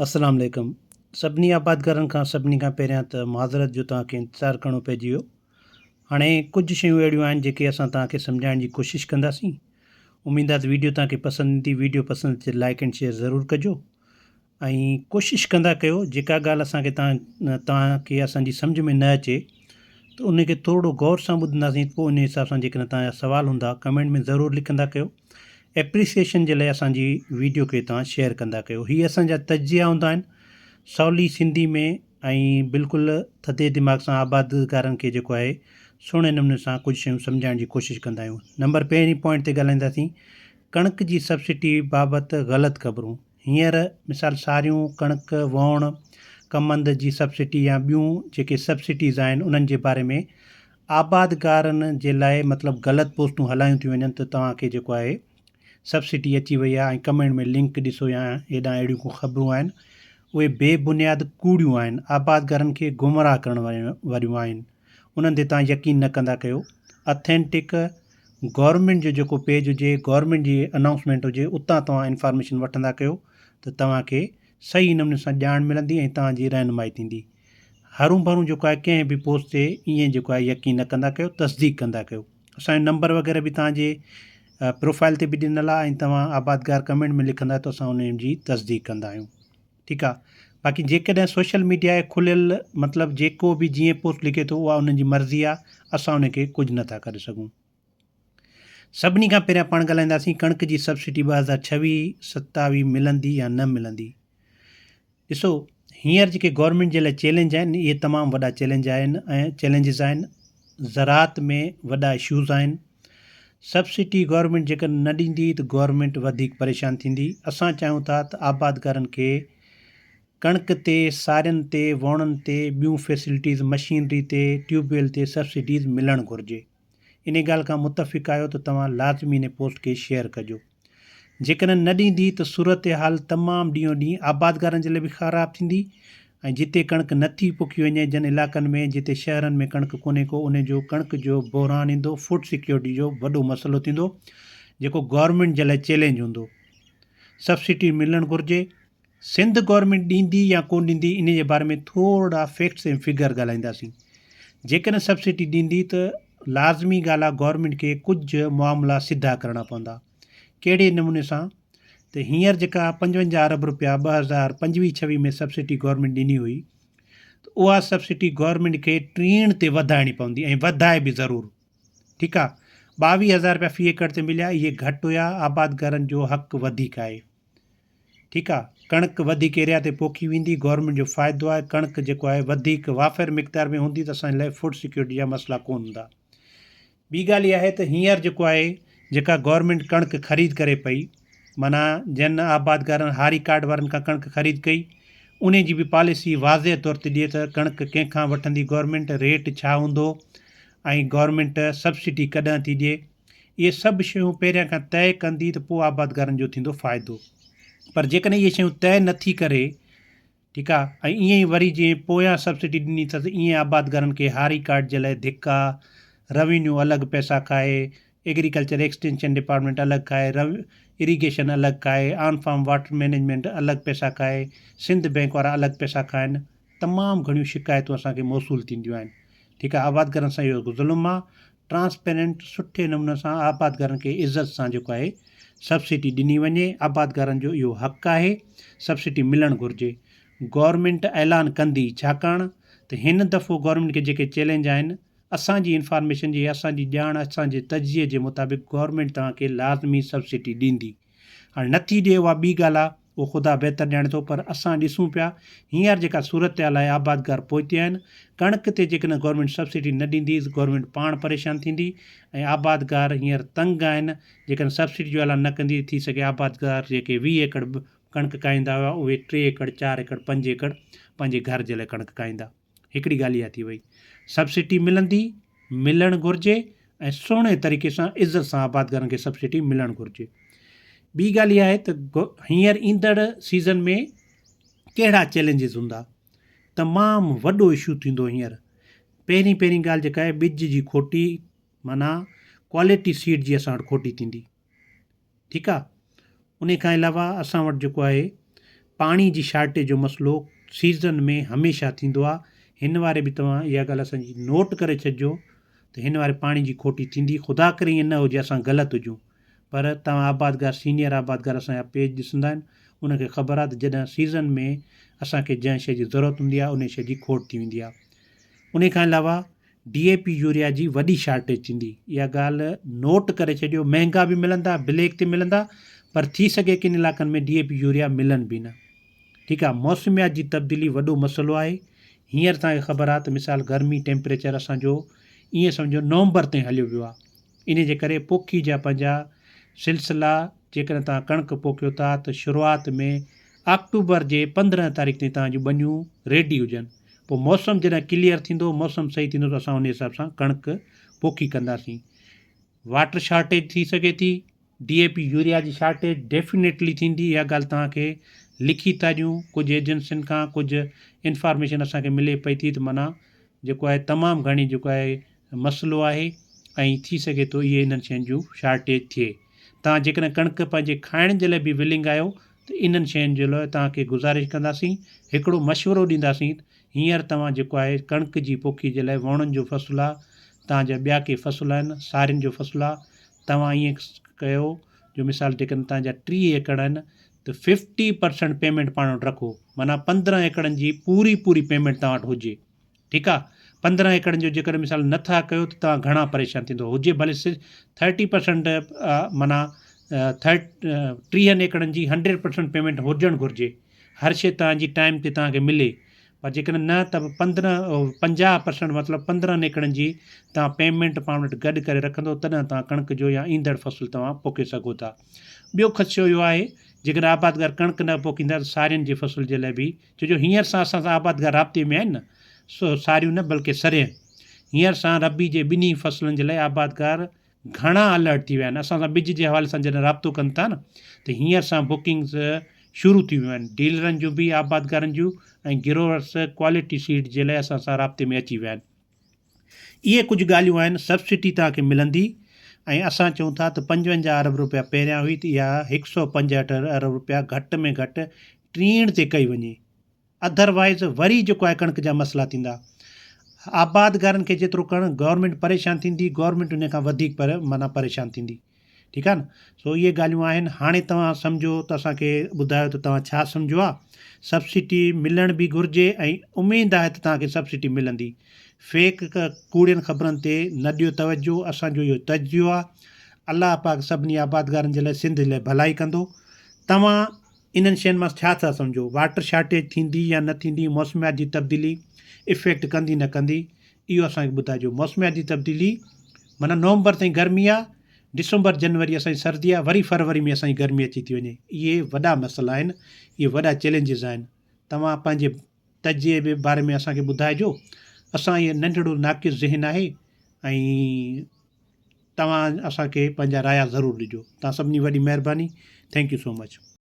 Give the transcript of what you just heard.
السلام عليڪم سڀني آبادگارن کان سڀني کان پهريان ته معذرت جو توهان کي انتظار ڪرڻو پئجي ويو هاڻي ڪجهه شيون اهڙيون آهن جيڪي اسان توهان کي سمجهائڻ جي ڪوشش ڪنداسين اميد آهي ته ويڊيو توهان کي پسند ايندي ويڊيو پسند اچي لائڪ اينڊ شيئر ضرور ڪجو ۽ ڪوشش ڪندا ڪيو جيڪا ڳالهه اسان کي توهان توهان کي اسان جي سمجهه ۾ نه اچي ته ان کي ٿورو غور سان ٻڌنداسين پوء ان حساب سان جيڪڏهن توهان جا سوال هوندا ڪمينٽ ۾ ضرور لکندا ڪيو ايپريسيئشن جي لاء اسان جي ويڊيو کي توهان شيئر ڪندا ڪيو هي اسان جا تجزيا هوندا آهن سولي سنڌي ۾ ۽ بلڪل ٿڌي دماغ سان آبادگارن کي جيڪو آهي سهڻي نموني سان ڪجهه شيون سمجهائڻ جي ڪوشش ڪندا آهيون نمبر پهرين پوائنٽ تي ڳالهائينداسين ڪڻڪ جي سبسڊي بابت غلط خبرون هينئر مثال ساريون ڪڻڪ ووڻ ڪمند جي سبسڊي يا ٻيون جيڪي سبسڊيز آهن انهن جي باري ۾ آبادگارن جي لاء مطلب غلط پوسٽون هلايون ٿيون وڃن ته توهان کي جيڪو آهي سبسڊي اچي وئي آهي ۽ ڪمينٽ ۾ لنڪ ڏسو يا هيڏانهن اهڙيون ڪو خبرون آهن اهي بي بنياد ڪوڙيون آهن آبادگارن کي گمراهه ڪرڻ واريون آهن انهن تي توهان يقين نه ڪندا ڪيو اٿينٽڪ گورنمينٽ جو جيڪو پيج هجي گورنمينٽ جي انائونسمينٽ هجي اتان توهان انفارميشن وٺندا ڪيو ته توهان کي صحيح نموني سان ڄاڻ ملندي ۽ توهان جي رهنمائي ٿيندي هرون ڀرون جيڪو آهي ڪنهن به پوسٽ تي ائين جيڪو آهي يقين نه ڪندا ڪيو تصديق ڪندا ڪيو اسان جو نمبر وغيره به توهان جي پروفائل تي به ڏنل آهي ۽ توهان آبادگار ڪمينٽ ۾ لکندا ته اسان ان جي تصديق ڪندا آهيون ٺيڪ آهي باقي جيڪڏهن سوشل ميڊيا آهي کليل مطلب جيڪو به جيئن پوسٽ لکي ٿو اها انهن جي مرضي آهي اسان ان کي ڪجهه نٿا ڪري سگهون سڀني کان پهريان پاڻ ڳالهائينداسين ڪڻڪ جي سبسڊي 2026 27 ملندي يا نه ملندي. ڏسو هينئر جيڪي گورنمينٽ جي لاء چئلينج آهن اهي تمام وڏا چئلينج آهن ۽ چئلينجز آهن زراعت ۾ وڏا اشوز آهن سبسڊي گورنمينٽ جيڪڏهن نه ڏيندي ته گورنمينٽ وڌيڪ پريشان ٿيندي اسان چاهيون ٿا ته آبادگارن کي ڪڻڪ تي سارين تي ووڻن تي ٻيون فيسلٽيز مشينري تي ٽيوب ويل تي سبسڊيز ملڻ گهرجي انهي ڳالهه کان متفق آهيو ته توهان لازمي انهي پوسٽ کي شيئر ڪجو. جيڪڏهن نه ڏيندي ته صورتحال تمام ڏينهون ڏينهن آبادگارن جي لاء به خراب ٿيندي ۽ جتي ڪڻڪ نه ٿي پوکي وڃي جن علائقن ۾ جتي شهرن ۾ ڪڻڪ ڪونهي ڪو انهي جو ڪڻڪ جو بحران ايندو فوڊ سيڪيورٽي جو وڏو مسئلو ٿيندو جيڪو گورنمينٽ جي لاء چئلينج هوندو سبسڊي ملڻ گهرجي. سنڌ گورنمينٽ ڏيندي يا ڪون ڏيندي انهي جي باري ۾ ٿورڙا فيڪٽس ۽ فگر ڳالهائينداسين. جيڪڏهن سبسڊي ڏيندي ته لازمي ڳالهه آ گورنمينٽ کي ڪجهه معاملا سڌا ڪرڻا پوندا. ڪهڙي نموني سان ته هينئر جيڪا 55 ارب روپيا 2025 26 ۾ سبسڊي گورنمينٽ ڏني هئي ته اها سبسڊي گورنمينٽ کي ٽيڻ تي وڌائڻي پوندي ۽ وڌائي به ضرور. ٺيڪ آ 22 هزار روپيا في ايڪڙ تي مليا اهي گهٽ هيا آبادگارن جو حق وڌيڪ آهي. ٺيڪ آ ڪڻڪ وڌيڪ ايريا تي پوکي ويندي گورنمينٽ جو فائدو آهي ڪڻڪ جيڪو آهي وڌيڪ وافر مقدار ۾ هوندي ته اسان جي لاء فوڊ سيڪيورٽي جا مسئلا ڪون هوندا ٻي ڳالهه اها آهي ته هينئر جيڪو آهي جيڪا گورنمينٽ ڪڻڪ خريد ڪري پئي معنيٰ جن آبادگارن هاري ڪارڊ وارن کان ڪڻڪ خريد ڪئي انهي جي به پاليسي واضح طور تي ڏئي ته ڪڻڪ ڪنهن کان وٺندي گورنمينٽ ريٽ ڇا هوندو ۽ گورنمينٽ سبسڊي ڪڏهن ٿي ڏئي اهي سڀ شيون پهريان کان طئي ڪندي ته پوء آبادگارن جو ٿيندو فائدو پر جيڪڏهن اهي شيون طئي نه ٿي ڪري ٺيڪ آ ۽ ائين ئي وري جيئن پويان سبسڊي ڏني اٿس ائين آبادگارن کي هاري ڪارڊ جي لاء ڌڪا روينيو الڳ پئسا کائي ايگريڪلچر ايڪسٽينشن ڊپارٽمينٽ الڳ کائي اريگيشن الڳ کائي آن فارم واٽر مينيجمينٽ الڳ پئسا کائي سنڌ بئنڪ وارا الڳ پئسا کائن تمام گهڻيون شڪايتون اسان کي موصول ٿينديون آهن ٺيڪ آ آبادگارن سان اهو ظلم آ ٽرانسپيرنٽ سٺي نموني سان آبادگارن کي عزت سان جيڪو آهي سبسڊي ڏني وڃي آبادگارن جو اهو حق آهي سبسڊي ملڻ گهرجي گورنمينٽ اعلان ڪندي ڇاڪاڻ ته هن دفعو گورنمينٽ کي جيڪي چئلينج آهن اسان جي انفارميشن جي اسان جي ڄاڻ اسان جي تجزيي جي مطابق گورنمينٽ توهان کي لازمي سبسڊي ڏيندي هاڻي نٿي ڏئي اها ٻي ڳالهه آ، اهو خدا بهتر ڄاڻي ٿو پر اسان ڏسون پيا هينئر جيڪا صورتحال آهي آبادگار پوئتي آهن، ڪڻڪ تي جيڪڏهن گورنمينٽ سبسڊي نه ڏيندي ته گورنمينٽ پاڻ پريشان ٿيندي ۽ آبادگار هينئر تنگ آهن، جيڪڏهن سبسڊي جو اعلان نه ڪندي ٿي سگهي آبادگار جيڪي 20 ايڪڙ ڪڻڪ ڪاهيندا هيا اهي ٽي ايڪڙ، چار ايڪڙ، پنج ايڪڙ پنهنجي گهر جي لاء ڪڻڪ ڪاهيندا. هڪڙي ڳالهه اها ٿي وئي. سبسڊي ملندي، ملڻ گهرجي ۽ سهڻي طريقي سان عزت سان آبادگارن کي سبسڊي ملڻ گهرجي. ٻي ڳالهه اها آهي ته هينئر ايندڙ سيزن ۾ ڪهڙا چئلينجز هوندا. تمام وڏو اشو ٿيندو هينئر. پهرين پهرين ڳالهه جيڪا آهي ٻج جي کوٽي معنيٰ ڪوالٽي سيڊ جي اسان وٽ کوٽي ٿيندي. ٺيڪ آ. انهي کان علاوه اسان وٽ جيڪو آهي پاڻي جي شارٽيج جو مسئلو سيزن ۾ هميشه ٿيندو آهي. هن واري به توهان اها ڳالهه اسان جي نوٽ ڪري ڇڏجو ته هن واري پاڻي جي کوٽي ٿيندي. خدا ڪري ائين نه هجي اسان غلط هجون پر توهان آبادگار سينيئر آبادگار اسان جا پيج ڏسندا آهن ان کي خبر آهي ته جڏهن سيزن ۾ اسان کي جنهن شيء جي ضرورت هوندي آهي ان شيء جي کوٽ ٿي ويندي آهي. ان کان علاوه ڊي اي پي يوريا جي وڏي شارٽيج ٿيندي اها ڳالهه نوٽ ڪري ڇڏيو مهنگا به ملندا بليڪ تي ملندا پر ٿي سگهي ڪن علائقن ۾ ڊي اي پي يوريا ملن به نه ٺيڪ آهي موسميات جي تبديلي وڏو مسئلو آهي هينئر توهان کي خبر آهي ته مثال گرمي ٽيمپريچر اسان جو ائين سمجهو نومبر تائين هليو ويو آهي ان جي ڪري پوکي جا پنهنجا سلسلا جيڪڏهن توهان ڪڻڪ پوکيو ٿا ته شروعات ۾ آڪٽوبر جي 15 تاريخ تائين توهان جون ٻنيون ريڊي هجن پوء موسم جڏهن ڪليئر ٿيندو، موسم صحيح ٿيندو ته اسان ان حساب سان ڪڻڪ پوکي ڪنداسين. واٽر شارٽيج ٿي سگهي ٿي، ڊي اي پي يوريا جي شارٽيج ڊيفينيٽلي ٿيندي، اها ڳالهه توهان کي لکي ٿا ڏيون، ڪجهه ايجنسين کان ڪجهه انفارميشن اسان کي ملي پئي ٿي ته معنيٰ جيڪو آهي تمام گهڻي جيڪو آهي مسئلو آهي ۽ ٿي سگهي ٿو اهي انهن شين جون شارٽيج ٿئي. توهان جيڪڏهن ڪڻڪ پنهنجي کائڻ جي لاء به ولنگ آهيو ته انهن شين جي لاء توهان کي گذارش ڪنداسين، هڪڙو مشورو ڏينداسين ته هينئر توهان جيڪو آهي ڪڻڪ جي پوکي جي لاء ووڻن جو فصل آ، توهان جا ٻيا ڪي فصل آهن، سارين جو فصل آ، توهان ائين ڪيو جو مثال جيڪڏهن توهان جا 30 ايڪڙ آهن ته ففٽي پرسنٽ پيمينٽ پاڻ وٽ رکو معنيٰ 15 ايڪڙن جي پوري پوري پيمينٽ توهان وٽ هجي. ٺيڪ آ 15 ايڪڙن جو جيڪڏهن مثال نه ٿا ڪيو ته توهان گهڻا پريشان ٿيندو هجي ڀلي ٿرٽي پرسنٽ معنيٰ ٿرٽ ٽيهن ايڪڙن جي هنڊريڊ پرسنٽ پيمينٽ هجڻ گهرجي هر شي توهان جي ٽائيم تي توهان کي ملي پر جيڪڏهن نه ته 15 50 پرسنٽ مطلب 15 ايڪڙن جي توهان پيمينٽ پاڻ وٽ گڏ ڪري رکندو تڏهن توهان ڪڻڪ جو يا ايندڙ فصل توهان پوکي سگهو ٿا ٻيو خدشو اهو آهي جيڪڏهن آبادگار ڪڻڪ نه پوکيندا ته سارين جي فصل جي لاء به ڇو جو هينئر سان اسان سان آبادگار رابطي ۾ آهن نه، سو ساريون نه بلڪه سرينهن. هينئر سان ربيع جي ٻنهي فصلن جي لاء آبادگار گهڻا الرٽ ٿي ويا آهن. اسان سان ٻج جي حوالي سان جڏهن رابطو ڪن ٿا نه ته هينئر سان بڪنگز شروع ٿي ويون آهن. ڊيلرن جون به آبادگارن جون ۽ گروئرس ڪوالٽي سيڊ جي لاء اسان سان رابطي ۾ اچي ويا آهن. اهي ڪجهه ڳالهيون آهن، سبسڊي توهان کي ملندي ۽ اسان چئون ٿا ته 55 ارب رپيا پهريان هئي ته اها 165 ارب رپيا گهٽ ۾ گهٽ ٽيڻ تي ڪئي وڃي اڌر وائيز وري جيڪو آهي ڪڻڪ جا مسئلا ٿيندا آبادگارن کي جيترو ڪڻ گورنمينٽ پريشان ٿيندي گورنمينٽ ان کان وڌيڪ پر معنيٰ پريشان ٿيندي ٺيڪ آهي نه سو اهي ڳالهيون آهن هاڻي توهان سمجهو ته اسان کي ٻڌايو ته توهان ڇا سمجهيو آهي سبسڊي ملڻ به گهرجي ۽ اميد آهي ته توهان کي سبسڊي ملندي فيڪ ڪوڙين خبرن تي نه ڏيو توجه اسان جو اهو تجزيو آهي الله پاڪ سڀني آبادگارن جي لاء سنڌ جي لاء ڀلائي ڪندو توهان انهن شين مان ڇا ٿا سمجهو واٽر شارٽيج ٿيندي يا نه ٿيندي موسميات جي تبديلي افيڪٽ ڪندي نه ڪندي اهو اسان کي ٻڌائجو. موسمياتي تبديلي معنيٰ نومبر تائين گرمي آ، ڊسمبر جنوري اسان جي سردي آ، وري فروري ۾ اسان جي گرمي اچي ٿي وڃي. اهي وڏا مسئلا آهن، اهي وڏا چئلينجز آهن. توهان پنهنجي تجزيي جي باري ۾ اسان کي ٻڌائجو. اسان اهي ننڍڙو ناقص ذهن آهي ۽ توهان اسان کي پنهنجا رايا ضرور ڏجو. توهان سڀني وڏي مهرباني. Thank you so much.